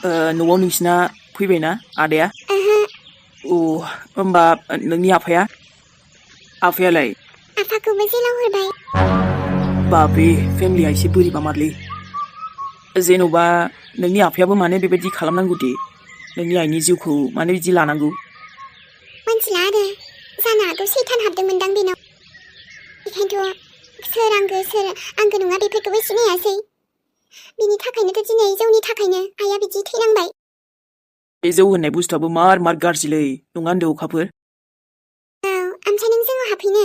न'आव नोंसिना फैबायना आदाया? अ होमबा नोंनि आफायालाय? आफाखौबो जेलाव हरबाय। बाबरे फेमिलिया एसे बोरैबा मारलै। जेन'बा नोंनि आफायाबो मानो बेबायदि खालामनांगौ दे? नोंनि आइनि जिउखौ मानो बिदि लानांगौ? मिथिला आरो जानो हागौ सैतान हाबदोंमोनदां बेनाव। बेखायनोथ' सोर आंगो नङा बेफोरखौबो सिनायासै। बिनि थाखायनोथ' दिनै जौनि थाखायनो आइया बिदि थैनांबाय। बे जौ होननाय बुस्थुआबो मार गाज्रिलै, नङा होनदों अखाफोर? औ, ओमफ्राय नों जोंनाव हाबफैनो?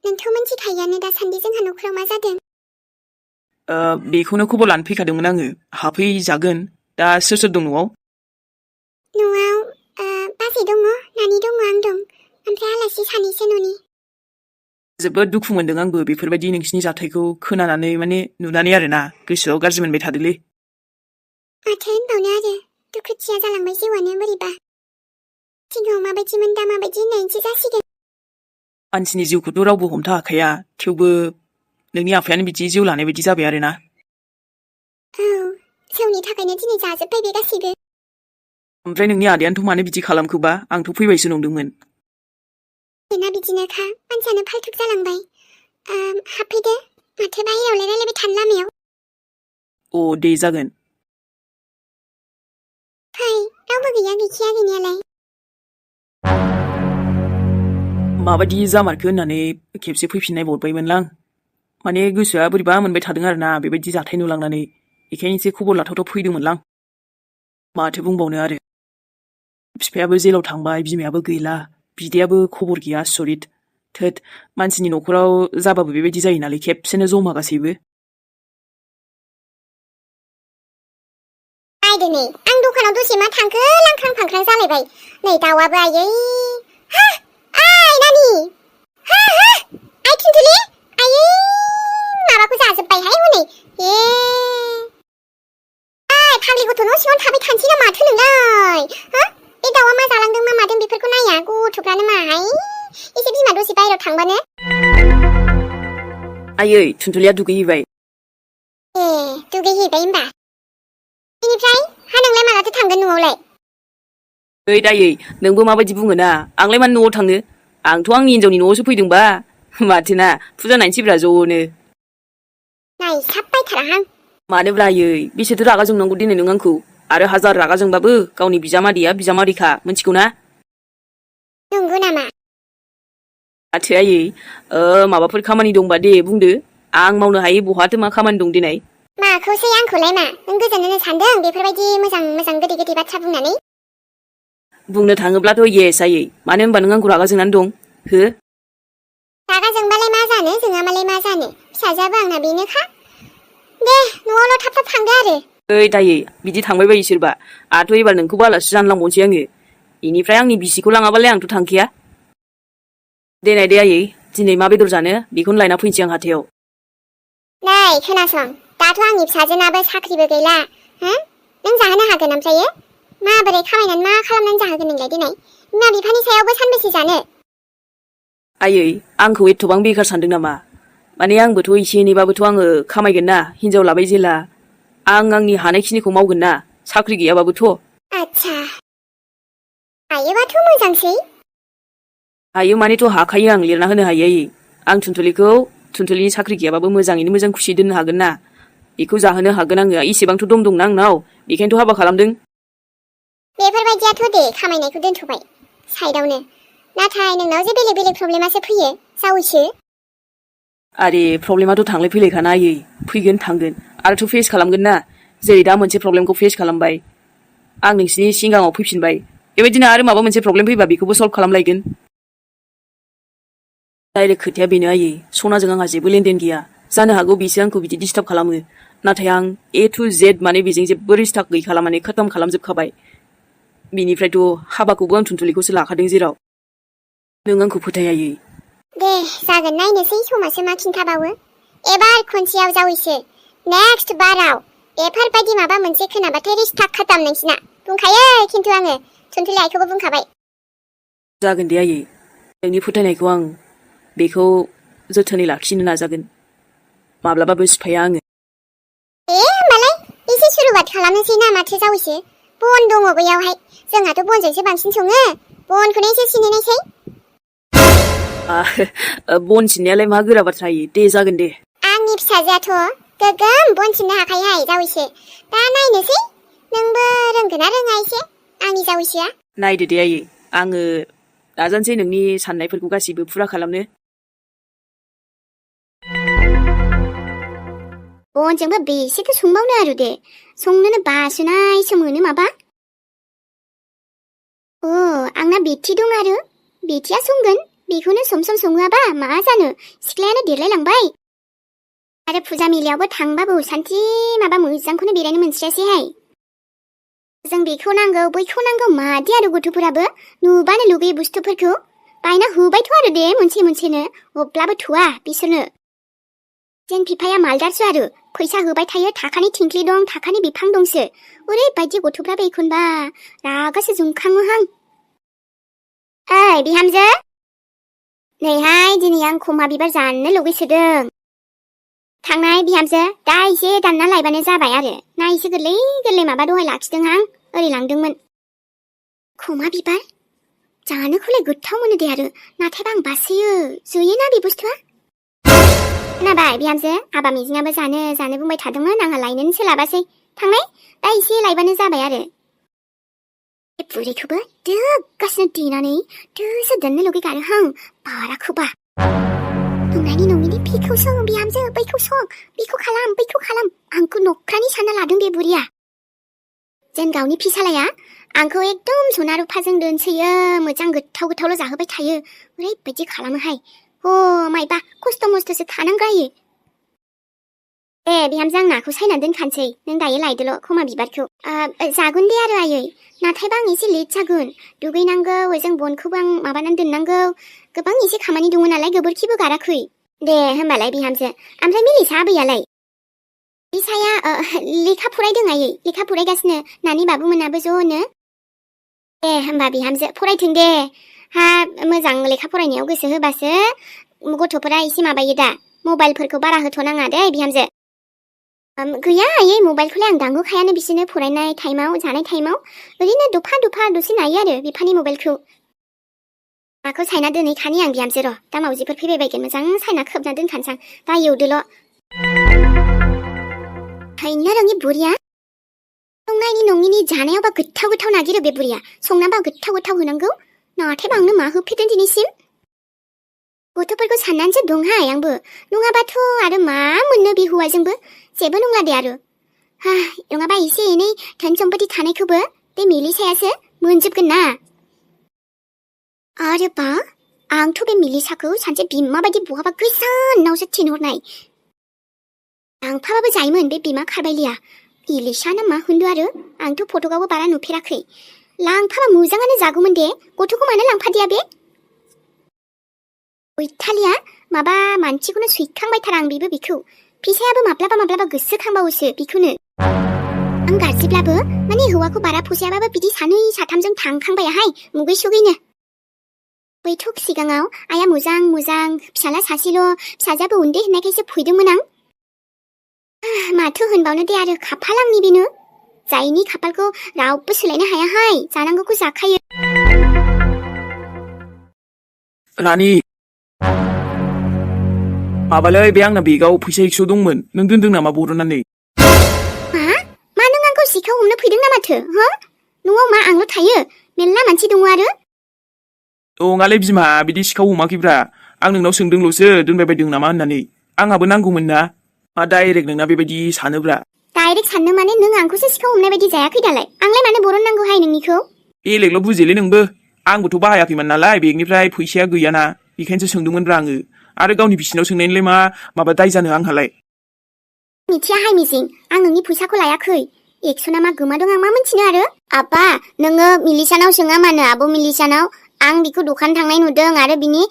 नोंथ' मिथिखायोआनो दासान्दि जोंहा न'खराव मा जादों। बेखौनो खबर लानो फैखादोंमोन आङो। हाबफैजागोन। दा सोर दं न'आव? न'आव बाजै दङ, नानि दङ, आं दं। ओमफ्राय आलासि सानैसो न'नि। जोबोद दुखु मोनदों आंबो बेफोरबायदि नोंसिनि जाथायखौ खोनानानै नुनानै आरोना। गोसोआव गाज्रि मोनबाय थादोलै। माथो होनबावनो आरो, दुखुथिया जालांबाय जिउआनो बोरैबा। सिगाङाव माबायदिमोन दा माबायदि होननायसो जासिगोन। मानसिनि जिउखौथ' रावबो हमथा हाखाया, थेवबो नोंनि आफायानो बिदि जिउ लानाय बायदि जाबाय आरोना। औ, जौनि थाखायनो दिनै जाजोब्बाय बे गासैबो। ओमफ्राय नोंनि आदायानोथ' मानो बिदि खालामखोबा? आंथ' फैबायसो नंदोंमोन। बेना बिदिनोखा, मानसियानो फाल्थुक जालांबाय। हाबफैदो, माथो बाहेरायावलाय रायलायबाय थानो लामायाव। अ दे जागोन। फै, रावबो गैया गैखाया गैनायालाय। माबायदि जामारखो होननानै खेबसे फैफिननाय बावबायमोनलां। गोसोआ बोरैबा मोनबाय थादों आरोना बेबायदि जाथाय नुलांनानै। बेखायनो एसे खबर लाथावथाव फैदोंमोनलां। माथो बुंबावनो आरो। बिफायाबो जेलाव थांबाय, बिमायाबो गैला, बिदायाबो खबर गैया, आसरित। थोद, मानसिनि न'खराव जाबाबो बेबायदि जायो नालाय खेबसेनो जमा गासैबो। नायदो नै, आं दखानाव दसे मा थांखो लांख्रां फांख्रां जालायबाय। नै दाउआबो आयै। हा! आइ नानि! हा! आइ थुनथुलि! आयै! माबाखौ जाजोब्बायहाय हनै। आइ फाग्लि गथ' न' सिङाव थाबाय थानोसै ना माथो नोंलाय? हा? बे दाउआ मा जालांदों मा मादों बेफोरखौ नाया गथ'फ्रानो माहाय। एसे बिमा दसे बाहेरायाव थांबानो। आयै, थुनथुलिया दुगैहैबाय। ए, दुगैहैबाय होमबा? बेनिफ्राय हा नोंलाय मालाथो थांगोन न'आवलाय? ओइ दायै, नोंबो माबायदि बुङोना? आंलाय मानो न'आव थांनो? आंथ' आंनि हिनजावनि न'आवसो फैदोंबा। माथोना, फुजा नायनो फैब्रा ज'नो। नायसाबबायथाराहां। मानोब्रा आयै, बेसेथो रागा जोंनांगौ दिनै नों आंखौ? आरो हाजार रागा जोंबाबो गावनि बिजामादैया बिजामादैखा, मिथिगौ ना? नंगौ नामा? माथो आयै, माबाफोर खामानि दंबा दे बुंदो। आं मावनो हायै बहाथो मा खामानि दं दिनै? माखौसै आंखौलाय मा? नों गोजोन होनो सानदों बेफोरबायदि मोजां गोदै बाथ्रा बुंनानै? बुंनो थाङोब्लाथ' येस आयै। मानो होनबा नों आंखौ रागा जोंनानै दं? हो? रागा जोंबालाय मा जानो, जोङाबालाय मा जानो? फिसाजोआबो आंना बेनोखा। दे, न'आवल' थाब थांदो आरो। ओइ दायै, बिदि थांबाय बायो सोरबा। आंथ' एबार नोंखौबो आलासि जानो लांबावनोसै आङो। बेनिफ्राय आंनि बिसिखौ लाङाबालाय आंथ' थांखाया। देनाय दे आयै, दिनै मा बेदर जानो बेखौनो लायना फैनोसै आं हाथायाव। नै खोनासं, दाथ' आंनि फिसाजोनाबो साख्रिबो गैला। हो? नों जाहोनो हागोन ओमफ्रायो? माबोरै खामायनानै मा खालामनानै जाहोगोन नोंलाय देनाय? बिमा बिफानि सायावबो सानबेसे जानो? आयै, आंखौ एथ'बां बेखार सानदों नामा? आंबोथ' एसे एनैबाबोथ' आङो खामायगोन ना, हिनजाव लाबाय जेला। आं आंनि हानायखिनिखौ मावगोन ना, साख्रि गैयाबाबोथ'। आच्छा, हायोबाथ' मोजांसै। हायो मानेथ' हाखायो, आं लिरना होनो हायो आयै। आं थुनथुलिनि साख्रि गैयाबाबो मोजाङैनो मोजां खुसि दोननो हागोन ना। बेखौ जाहोनो हागोन आङो, इसेबांथ' दंना आंनाव, बेखायनोथ' हाबा खालामदों। बेफोरबायदियाथ' दे, खामायनायखौ दोनथ'बाय साइडआवनो। नाथाय नोंनाव जे बेलेग प्रब्लेमासो फैयो, जावैसो। आरे प्रब्लेमाथ' थांलाय फैलायखाना आयै, फैगोन थांगोन आरोथ' फेस खालामगोन ना। जेरै दा मोनसे प्रब्लेमखौ फेस खालामबाय, आं नोंसिनि सिगाङाव फैफिनबाय। बेबायदिनो आरो माबा मोनसे प्रब्लेम फैबा बेखौबो सल्भ खालामलायगोन। डाइरेक्ट खोथाया बेनो आयै, सनाजों आंहा जेबो लेनदेन गैया। जानो हागौ बिसो आंखौ बिदि डिस्टार्ब खालामो। नाथाय आं A to Z बेजों जेबो रिस्टार्ब गैखाला, खतम खालामजोबखाबाय। बिनिफ्रायथ' हाबाखौबो आं थुनथुलिखौसो लाखादों जेराव। नों आंखौ फोथाय आयै। दे जागोन, नायनोसै समासो मा खिन्थाबावो। एबार खनसेयाव जावैसो, नेक्स्ट बाराव बेफोरबायदि माबा मोनसे खोनाबाथाय रिस्टार्ट खालाम नोंसिना। बुंखायो खिन्थु आङो, थुनथुलि आइखौबो बुंखाबाय। जागोन दे आयै, नोंनि फोथायनायखौ आं बेखौ जोथोनै लाखिनो नाजागोन। माब्लाबाबो सिफाया आङो। होमबालाय एसे सुरुवात खालामनोसै ना माथो जावैसो। बन दङ बैयावहाय जोंहाथ' बनजोंसो बांसिन सङो बनखौनो एसे सिनायनायसै बन सिननायालाय मा गोरा बाथ्रा दे जागोन दे आंनि फिसाजोआथ' गोगोम बन सिननो हाखायोहाय जावैसो दा नायनोसै नोंबो रोंगोन ना रोङा एसे आंनि जावैसोआ नायदो दे आयै आङो नाजानोसै नोंनि साननायफोरखौ गासैबो फुरा खालामनो बनजोंबो बेसेथो संबावनो आरो दे संनोनो बासोनायसो मोनो माबा आंना बेथि दं आरो बेथिया संगोन बेखौनो सम सम सङोआबा मा जानो सिख्लायानो देरलायलांबाय आरो फुजा मेलायावबो थांबाबो सान्थि माबा मोजांखौनो बेरायनो मोनस्रायासैहाय जों बेखौ नांगौ बैखौ नांगौ मादि आरो गथ'फोराबो नुबानो लुगैयो बुस्थुफोरखौ बायना होबायथ' आरो दे मोनसे मोनसेनो अब्लाबो थुवा बिसोरनो जों बिफाया मालदारसो आरो फैसा होबाय थायो थाखानि थिंख्लि दं थाखानि बिफां दंसो ओरैबायदि गथ'फ्राबो एखनबा रागासो जोंखाङोहां ओइ बिहामजो नैहाय दिनै आं खमा बिबार जानो लुगैसोदों थांनाय बिहामजो दा एसे दानना लायबानो जाबाय आरो ना एसे गोरलै गोरलै माबा दहाय लाखिदों आं ओरै लांदोंमोन खमा बिबार जानोखौलाय गोथाव मोनो दे आरो नाथायबा आं बासोयो जोयोना बे बुस्थुआ खोनाबाय बिहामजो हाबा मिजिङाबो जानो बुंबाय थादोंमोन आंहा लायनोनो सोलाबासै थांनाय दा एसे लायबानो जाबाय आरो बे बुरैखौबो दोगासिनो देनानै दोसो दोननो लुगैगारोहां बाराखौबा नंनायनि नङिनि बेखौ सं बिहामजो बैखौ सं बेखौ खालाम आंखौ नख्रानि सानना लादों बे बुरिया जेन गावनि फिसालाया आंखौ एकदम सना रुफाजों दोनसोयो मोजां गोथाव गोथावल' जाहोबाय थायो ओरैबायदि खालामोहाय मायबा खस्थ' मस्थ'सो थानांगायो दे बिहामजो आं नाखौ सायनानै दोनखानोसै नों दायो लायदोल' खमा बिबारखौ जागोन दे आरो आयै नाथायबा आं एसे लेट जागोन दुगैनांगौ ओजों बनखौबो आं माबानानै दोननांगौ गोबां एसे खामानि दङ नालाय गोबोरखिबो गाराखै दे होमबालाय बिहामजो ओमफ्राय मिलिसा आबैयालाय बिसाया लेखा फरायदों आयै लेखा फरायगासिनो नानि बाबुमोनाबो ज'नो दे होमबा बिहामजो फरायथों दे हा मोजां लेखा फरायनायाव गोसो होबासो गथ'फोरा एसे माबायो दा मबाइलफोरखौ बारा होथ'नाङा दे बिहामजो गैया आयै मबाइलखौलाय आं दांहोखायानो बिसोरनो फरायनाय टाइमाव जानाय टाइमाव ओरैनो दफा दसे नायो आरो बिफानि मबाइलखौ नाखौ सायना दोनहैखानि आं बिहामजो र' दा मावजिफोर फैबाय बायगोन मोजां सायना खोबना दोनखानोसां दा एवदोल' हैनो रोङि बुरिया संनायनि नङिनि जानायावबा गोथाव गोथाव नागिरो बे बुरिया संनाबा गोथाव गोथाव होनांगौ नाथायबा आंनो मा होफेरदों दिनैसिम गथ'फोरखौ साननानैसो दंहाय आंबो नङाबाथ' आरो मा मोननो बे हौवाजोंबो जेबो नंला दे आरो नङाबा एसे एनै धोन सम्पति थानायखौबो बे मिलिसायासो मोनजोबगोन ना आरो बा आंथ' बे मिलिसाखौ सानसे बिमा बायदि बहाबा गोजानावसो थिनहरनाय लांफाबाबो जायोमोन बे बिमा खारबायलिया इलिसा ना मा होनदो आरो आंथ' फटकआवबो बारा नुफेराखै लांफाबा मोजाङानो जागौमोन दे गथ'खौ मानो लांफादिया बे गैथालिया माबा मानसिखौनो सैखांबायथारा आं बेबो बिखौ फिसायाबो माब्लाबा गोसोखांबावोसो बिखौनो आं गाज्रिब्लाबो माने हौवाखौ बारा फसायाबाबो बिदि सानै साथामजों थांखांबायाहाय मुगै सुगैनो बैथ' सिगाङाव आइया मोजां फिसाला सासेल' फिसाजोआबो उन्दै होननायखायसो फैदोंमोन आं माथो होनबावनो दे आरो खाफाल आंनि बेनो जायनि खाफालखौ रावबो सोलायनो हायाहाय जानांगौखौ जाखायो रानि माबालै बे आंना बेगाव फैसा 100 दंमोन नों दोनदों नामा बर'नानै मा नों आंखौ सिखाव हमनो फैदों ना माथो न'आव मा आंल' थायो मेल्ला मानसि दङ आरो नङालै बिमा बिदि सिखाव हमाखैब्रा आं नोंनाव सोंदोंल'सो दोनबाय बायदों नामा होननानै आंहाबो नांगौमोन ना मा डाइरेक्ट नोंना बेबायदि सानोब्रा डाइरेक्ट साननो माने नों आंखौसो सिखाव हमनाय बायदि जायाखै दालाय आंलाय मानो बरननांगौहाय नोंनिखौ बेलेगल' बुजिलै नोंबो आंबोथ' बाहायाखैमोन नालाय बेगनिफ्राय फैसाया गैयाना बेखायनोसो सोंदोंमोनब्रा आङो आरो गावनि बिसिनाव सोंनायनिलाय माबा दाय जानो आंहालाय मिथियाहाय मिजिं आं नोंनि फैसाखौ लायाखै 100 ना मा गोमादों आं मा मोनथिनो आरो आबा नोङो मिलिसानाव सोङा मानो आब' मिलिसानाव आं बिखौ दखान थांनाय नुदों आरो बिनि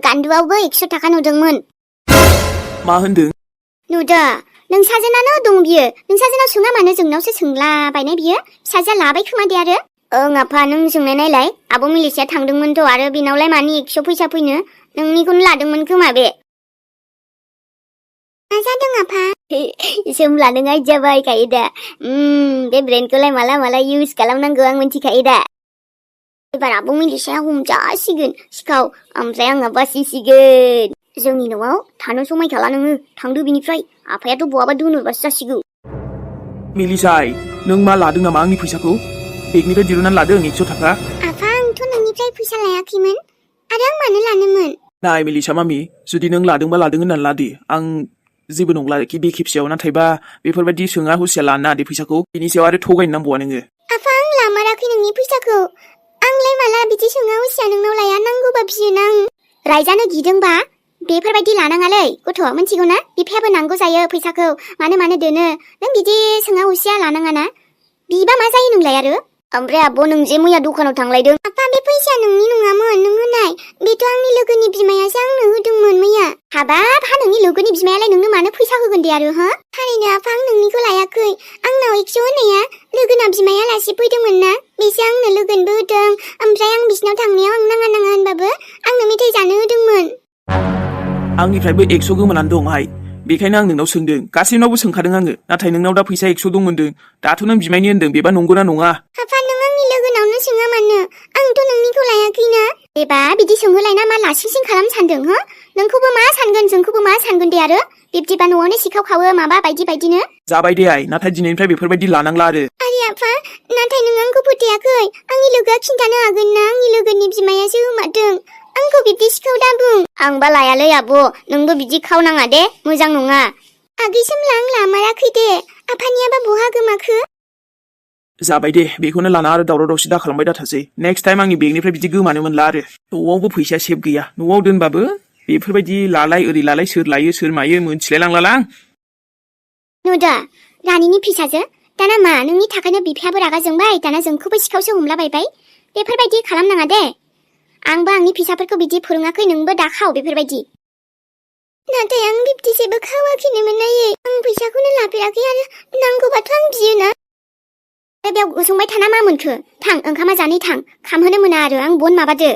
गान्दुआवबो 100 थाखा नुदोंमोन मा होनदों नुदों नोंसाजोनानो दं बियो नोंसाजोनाव सोङा मानो जोंनावसो सोंलाबायनाय बियो फिसाजोआ लाबाय खोमा दे आरो ओं आफा नों सोंनाय नायलाय आब' मिलिसाया थांदोंमोनथ' आरो बिनावलाय मानि 100 फैसा फैनो नोंनिखौनो लादोंमोन खोमा बे मा जादों आफा? सोमला नों आइडिया बाहायखायो दा बे ब्रेन्डखौलाय माला माला इउज खालामनांगौ आं मिथिखायो दा एबार आब' मिलिसाया हमजासिगोन सिखाव ओमफ्राय आंहा बासिसिगोन जोंनि न'आव थानो समायखाला नोङो थांदो बिनिफ्राय आफायाथ' बहाबा दोनहरबासो जासिगौ मिलिसाय नों मा लादों नामा आंनि फैसाखौ बेगनिफ्राय दिरुननानै लादों 100 थाखा आफा आंथ' नोंनिफ्राय फैसा लायाखैमोन आरो आं मानो लानोमोन नाय मिलिसा मामि जुदि नों लादोंबा लादों होननानै लादे आं जेबो नंला आरोखि बे खेबसेयाव नाथायबा बेफोरबायदि सोङा हुसिया लानो नाङा दे फैसाखौ बिनि सायाव आरो थगायनो नांबावा नोङो आफा आं लामाराखै नोंनि फैसाखौ आंलाय माला बिदि सोङा हुसिया नोंनाव लाया नांगौबा बियोना आं रायजानो गिदोंबा बेफोरबायदि लानाङालै गथ' मिथिगौ ना बिफायाबो नांगौ जायो फैसाखौ मानो दोनो नों बिदि सोङा हुसिया लानाङाना बिबा मा जायो नोंलाय आरो ओमफ्राय आब' नों जे मैया दखानाव थांलायदों आफा बे फैसाया नोंनि नङामोन नों होनाय बेथ' आंनि लोगोनि बिमायासो आंनो होदोंमोन मैया हाबाब हा नोंनि लोगोनि बिमायालाय नोंनो मानो फैसा होगोन दे आरो हा थारैनो आफा आं नोंनिखौ लायाखै आंनाव 100 होनाया लोगोना बिमाया आलासि फैदोंमोन ना बेसो आंनो लोगोनबो होदों ओमफ्राय आं बिसिनाव थांनायाव आं नाङा होनबाबो आंनो मेथाइ जानो होदोंमोन आंनिफ्रायबो 100 गोमानानै दंहाय बेखायनो आं नोंनाव सोंदों गासैनावबो सोंखादों आङो नाथाय नोंनाव दा फैसा 100 दं होनदों दाथ' नों बिमायनि होनदों बेबा नंगौना नङा आफा नों आंनि लोगोनावनो सोङा मानो आंथ' नोंनिखौ लायाखैना एबा बिदि सोंहोलायना मा लासिंसिं खालामनो सानदों हो नोंखौबो मा सानगोन जोंखौबो मा सानगोन दे आरो बिब्दिबा न'आवनो सिखाव खावो माबा बायदिनो जाबाय दे आइ नाथाय दिनैनिफ्राय बेफोरबायदि लानांला आरो आफा नाथाय नों आंखौ फोथायाखै आंनि लोगोआ खिन्थानो हागोन ना आंनि लोगोनि बिमायासो होमारदों आंखौ बिब्दि सिखाव दाबुं आंबा लायालै आब' नोंबो बिदि खावनाङा दे मोजां नङा आगै सोमला आं लामाराखै दे आफानियाबा बहा गोमाखो जाबाय दे बेखौनो लाना आरो दावराव दावसि दा खालामबाय दाथासै नेक्स्ट टाइम आंनि बेगनिफ्राय बिदि गोमानो मोनला आरो न'आवबो फैसा सेब गैया न'आव दोनबाबो बेफोरबायदि लालाय ओरै लालाय सोर लायो सोर मायो मोनथिलाय लांलालां नुदा रानिनि फिसाजो दाना मा नोंनि थाखायनो बिफायाबो रागा जोंबाय दाना जोंखौबो सिखावसो हमलाबायबाय बेफोरबायदि खालामनाङा दे आंबो आंनि फिसाफोरखौ बिदि फोरोङाखै नोंबो दा खाव बेफोरबायदि नाथाय आं बिब्दि जेबो खावाखैनोमोन आयै आं फैसाखौनो लाफेराखै आरो नांगौबाथ' आं बियोना बेयाव गसंबाय थाना मा मोनखो थां ओंखामा जानो थां खामहोनो मोना आरो आं बन माबादो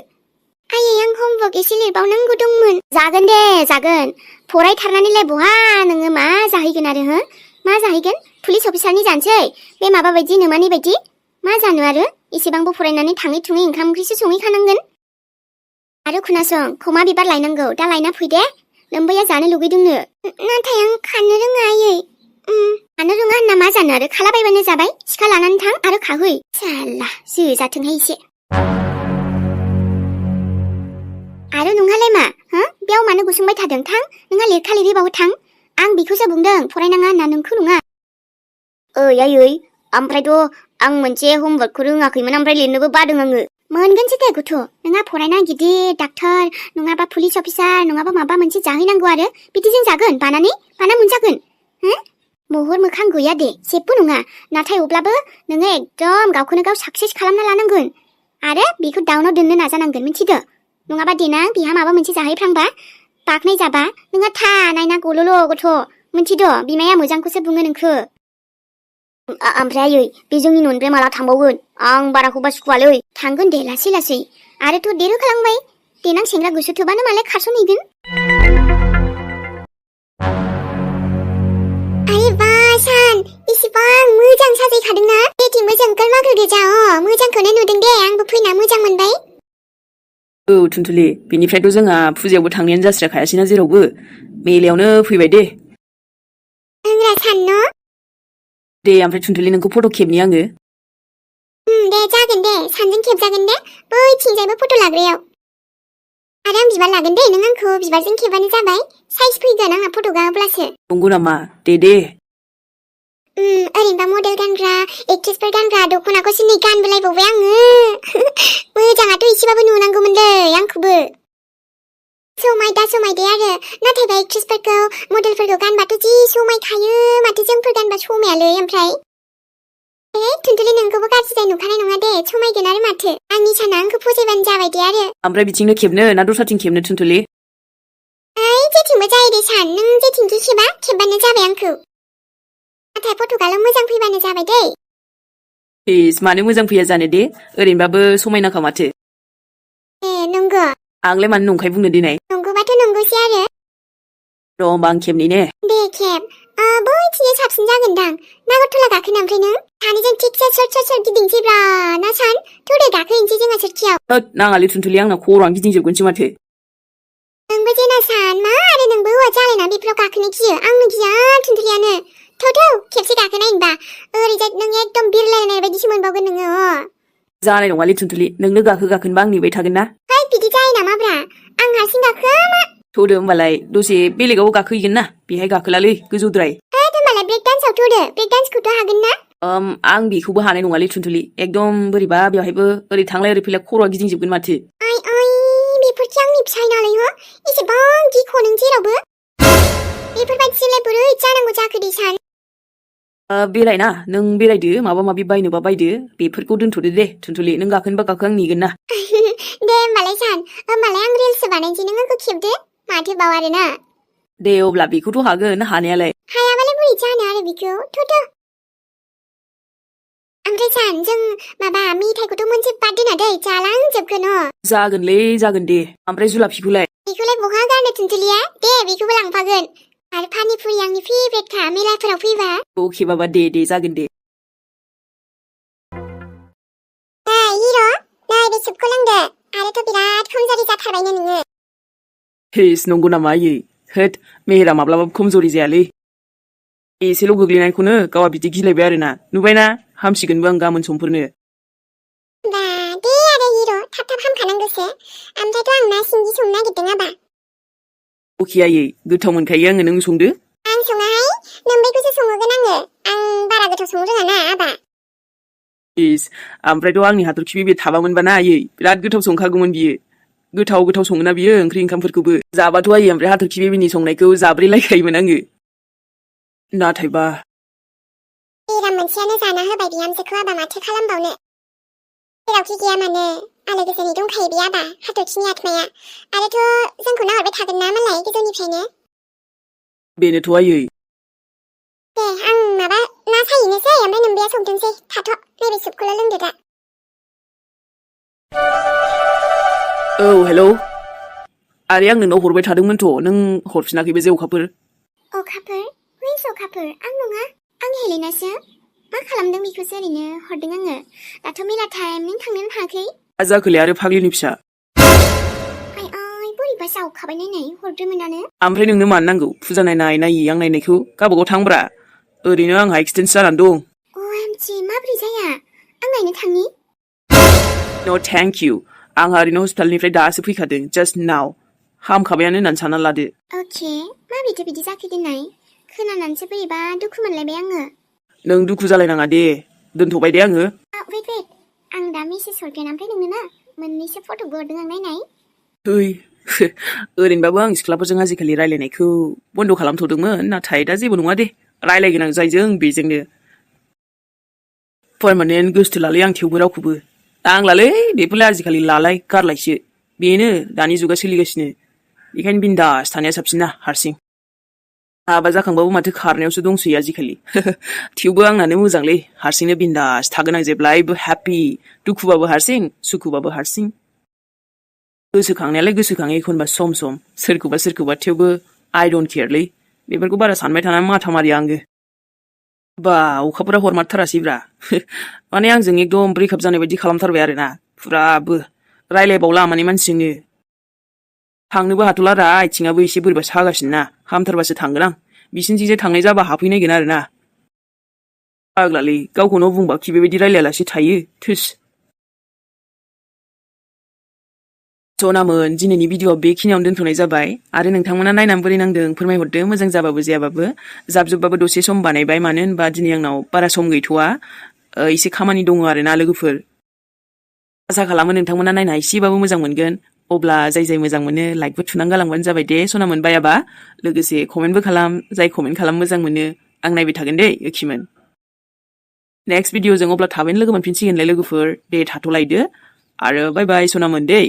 आयै आं हमवर्क एसे लिरबावनांगौ दंमोन जागोन दे जागोन फरायथारनानैलाय बहा नोङो मा जाहैगोन आरो हो मा जाहैगोन पुलिस अफिसारनि जानोसै बे माबा बायदि नोमानि बायदि मा जानो आरो एसेबांबो फरायनानै थाङै थुङै ओंखाम ओंख्रिसो संहैखानांगोन आरो खोनासं खमा बिबार लायनांगौ दा लायना फै दे नोम्बैया जानो लुगैदोंनो नाथाय आं खानो रोङा आयै खानो रोङा होनना मा जानो आरो खालाबायबानो जाबाय सिखा लानानै थां आरो खाहै साला जो जाथोंहाय एसे आरो नोंहालाय मा हो बेयाव मानो गसंबाय थादों थां नोंहा लेखा लिरहैबावो थां आं बेखौसो बुंदों फरायनाङा होनना नोंखौ नङा आयै ओमफ्रायथ' आं मोनसे हमवर्कखौ रोङाखैमोन ओमफ्राय लिरनोबो बादों आङो मोनगोनसो दे गथ' नोंहा फरायना गिदिर डाक्टर नङाबा पुलिस अफिसार नङाबा माबा मोनसे जाहैनांगौ आरो बिदिजों जागोन बाना मोनजागोन हो महर मोखां गैया दे जेबो नङा नाथाय अब्लाबो नोङो एकदम गावखौनो गाव साक्सेस खालामना लानांगोन आरो बेखौ डाउनाव दोननो नाजानांगोन मिथिदो नङाबा देनां बिहा माबा मोनसे जाहैफ्रांबा बाखनाय जाबा नोंहा था नायना गल'ल' गथ' मिथिदो बिमाया मोजांखौसो बुङो नोंखो ओमफ्राय आयै बे जोंनि न'निफ्राय माला थांबावगोन आं बाराखौबा सुखुवालै थांगोन दे लासै आरोथ' देरहोखालांबाय देनां सेंग्रा गोसो थोबानो मालाय खारसनहैगोन आरे वाह सान इसिबां मोजां साजायखादोंना बेथिंबो जोंखोल मागोल गोजा मोजांखौनो नुदों दे आंबो फैना मोजां मोनबाय औ थुनथुलि बेनिफ्रायथ' जोंहा फुजायावबो थांनायानो जास्राखायासैना जेरावबो मेलायावनो फैबाय दे आंरा सान न' दे ओमफ्राय थुनथुलि नोंखौ फट' खेबनि आङो दे जागोन दे सानजों खेबजागोन दे बैथिंजायबो फट' लाग्रायाव आरो आं बिबार लागोन दे नों आंखौ बिबारजों खेबानो जाबाय साइज फैगोन आंहा फट'गा अब्लासो नंगौ नामा दे ओरैनोबा मडेल गानग्रा एक्ट्रेसफोर गानग्रा दख'नाखौसो नै गानबोलायबावबाय आङो मोजाङाथ' एसेबाबो नुनांगौमोनलै आंखौबो समायदे आरो नाथायबा एक्ट्रेसफोरखौ मडेलफोरखौ गानबाथ' जि समायखायो माथो जोंफोर गानबा समायालै ओमफ्राय थुनथुलि नोंखौबो गाज्रिदाय नुखानाय नङा दे समायगोन आरो माथो आंनि साना आंखौ फसायबानो जाबाय दे आरो ओमफ्राय बिथिंनो खेबनो ना दस्राथिं खेबनो थुनथुलि जेथिंबो जायो दे सान नों जेथिंखि खेबबानो जाबाय आंखौ नाथाय फट'गाल' मोजां फैबानो जाबाय दे इस मानो मोजां फैया जानो दे ओरैनोबाबो समायनाखा माथो नंगौ आंलाय मानो नंखाय बुंनो दिनै नंगौबाथ' नंगौसै आरो र' होमबा आं खेबनि ने दे खेब बयथिंजाय साबसिन जागोनदां नागरटला गाखोनो ओमफ्राय नों सानैजों थिगसे सर गिदिंसैब्रा ना सान थौदे गाखोहैनोसै जोंहा सोरखियाव होद नाङालै थुनथुलि आंना खर'आनो गिदिंजोबगोनसो माथो नोंबो जेना सान मा आरो नोंबो हौवा जालायना बेफोराव गाखोनो गियो आंनो गिया थुनथुलियानो थौ खेबसे गाखोनायनोबा ओरैजाय नों एकदम बिरलायनाय बायदिसो मोनबावगोन नोङो जानाय नङालै थुनथुलि नोंनो गाखोनोबा आं नेबाय थागोन ना है बिदि जायो नामाब्रा आं हारसिं गाखोआ मा थौदो होमबालाय दसे बेलेगाव गाखोहैगोन ना बेहाय गाखोलालै गोजौद्राय होमबालाय ब्रेक डान्सआव थौदो ब्रेक डान्सखौथ' हागोन ना आं बेखौबो हानाय नङालै थुनथुलि एकदम बोरैबा बेवहायबो ओरै थांलाय ओरै फैलाय खर'आ गिदिंजोबगोन माथो ओइ बेफोरखि आंनि फिसाय नालाय हो एसेबां गिख' नों जेरावबो बेफोरबायदिलाय बोरै जानांगौ जाखो दे सान बेरायना नों बेरायदो माबा माबि बायनोबा बायदो बेफोरखौ दोनथ'दो दे थुनथुलि नों गाखोनोबा गाखो आं नेगोन ना दे होमबालाय सान होमबालाय आं रिल्ससो बानायनोसै नों आंखौ खेबदो माथो बाव आरोना दे अब्ला बेखौथ' हागोन हानायालाय हायाबालाय बोरै जानो आरो बेखौ थौ ओमफ्राय सान जों माबा मेथाइखौथ' मोनसे बाद दोना दै जालांजोबगोन जागोनलै जागोन दे ओमफ्राय जुलाफिखौलाय बहा गारनो थुनथुलिया दे बेखौबो लांफागोन आरो पानिपुरि आंनि फेभरेटखा मेलाफोराव फैबा अके बाबा दे जागोन दे हिर' नै बे सुपखौ लोंदो आरोथ' बिराद खमजारि जाथारबायनो नोङो हेस नंगौ नामा आयै होद मेहेरा माब्लाबाबो खमजरि जायालै एसेल' गोग्लैनायखौनो गावहा बिदि गिलायबाय आरोना नुबायना हामसिगोनबो आं गाबोन समफोरनो बा दे आरो हिर' थाब हामखानांगौसो ओमफ्रायथ' आं ना सिंगि संनो नागिरदों आबा अके आयै गोथाव मोनखायो आङो नों संदो आं सङाहाय नोम्बैखौसो संहोगोन आङो आं बारा गोथाव संनो रोङा ना आबा इस ओमफ्रायथ' आंनि हाथरखि बे थाबामोनबा ना आयै बिराद गोथाव संखागौमोन बियो गोथाव सङोना बियो ओंख्रि ओंखामफोरखौबो जाबाथ' आयै ओमफ्राय हाथरखि बेबिनि संनायखौ जाब्रेलायखायोमोन आङो नाथायबा बेराम मोनसेयानो जाना होबाय बिहामजोखौ आबा माथो खालामबावनो जेरावखि गैया मानो आलो गोजोनै दंखायो बे आबा हाथरखिनि आत्माया आरोथ' जोंखौ नाहरबाय थागोन ना मालाय गोजौनिफ्रायनो बेनोथ' आयै दे आं माबा ना सायहैनोसै ओमफ्राय नोम्बैया संथोंसै थाथ' नैबे सुपखौल' लोंदो दा औ हेलौ आरे आं नोंनाव हरबाय थादोंमोनथ' नों हरफिनाखै बे जे अखाफोर हुइस अखाफोर आं नङा आं हेलेनासो मा खालामदों बेखौसो ओरैनो हरदों आङो दाथ' मेला टाइम नों थांनोनो हायाखै मा जाखोलै आरो फाग्लिनि फिसा बोरैबा जावखाबाय नायनाय हरदोंमोनानो ओमफ्राय नोंनो मानो नांगौ फुजा नायनाय आं नायनायखौ गावबागाव थांब्रा ओरैनो आंहा एक्सटेन्स जानानै दं OMG माबोरै जाया आं नायनो थांनि नो थेंक इउ आंहा ओरैनो हस्पिटालनिफ्राय दासो फैखादों जास्ट नाउ हामखाबायानो होननानै सानना लादो अके माबोरैथो बिदि जाखो दोननाय खोनानानैसो बोरैबा दुखु मोनलायबाय आङो नों दुखु जालायनाङा दे दोनथ'बाय दे आङो वेट आं दा मेसेज हरगोन ओमफ्राय नोंनो ना मोननैसो फट'बो हरदों आं नायनाय ओरैनोबाबो आं सिख्लाफोरजों आजिखालि रायलायनायखौ बन्द' खालामथ'दोंमोन नाथाय दा जेबो नङा दे रायलायगोन आं जायजों बेजोंनो पारमानेन्ट गोसथो लालै आं थेवबो रावखौबो आं लालै बेफोरलाय आजिखालि लालाय गारलायसो बेनो दानि जुगा सोलिगासिनो बेखायनो बिन्दास थानाया साबसिन ना हारसिं हाबा जाखांबाबो माथो खारनायावसो दंसै आजिखालि थेवबो आंनानो मोजांलै हारसिंनो बिन्दास थागोन आं जेब्लायबो हेपि दुखुबाबो हारसिं सुखुबाबो हारसिं गोसोखांनायालाय गोसोखाङो एखनबा सम सोरखौबा थेवबो आइ डन्ट केयारलै बेफोरखौ बारा सानबाय थानानै माथा मारिया आङो बा अखाफोरा हरमारथारासैब्रा माने आंजों एकदम ब्रेकआप जानाय बायदि खालामथारबाय आरोना फुराबो रायलायबावला माने मानसिजोंनो थांनोबो हाथ'ला रा आथिङाबो एसे बोरैबा सागासिनो ना हामथारबासो थांगोन आं बिसिनिथिंजाय थांनाय जाबा हाबफैनायगोन आरोना फाग्लालै गावखौनो बुंबा खि बेबायदि रायलायालासे थायो थोस जनामोन दिनैनि भिडिअ'आ बेखिनियावनो दोनथ'नाय जाबाय आरो नोंथांमोना नायनानै बोरै नांदों फोरमायहरदो मोजां जाबाबो जायाबाबो जाबजुबबाबो दसे सम बानायबाय मानो होनबा दिनै आंनाव बारा सम गैथ'वा एसे खामानि दङ आरोना लोगोफोर आसा खालामो नोंथांमोना नायना एसेबाबो मोजां मोनगोन अब्ला जाय मोजां मोनो लाइकबो थुनानै गालांबानो जाबाय दे सनामोन बायाबा लोगोसे कमेन्टबो खालाम जाय कमेन्ट खालाम मोजां मोनो आं नायबाय थागोन दे एखिमोन नेक्स्ट भिडिअ'जों अब्ला थाबैनो लोगो मोनफिनसिगोनलाय लोगोफोर दे थाथ'लायदो आरो बाय बाय सनामोन दे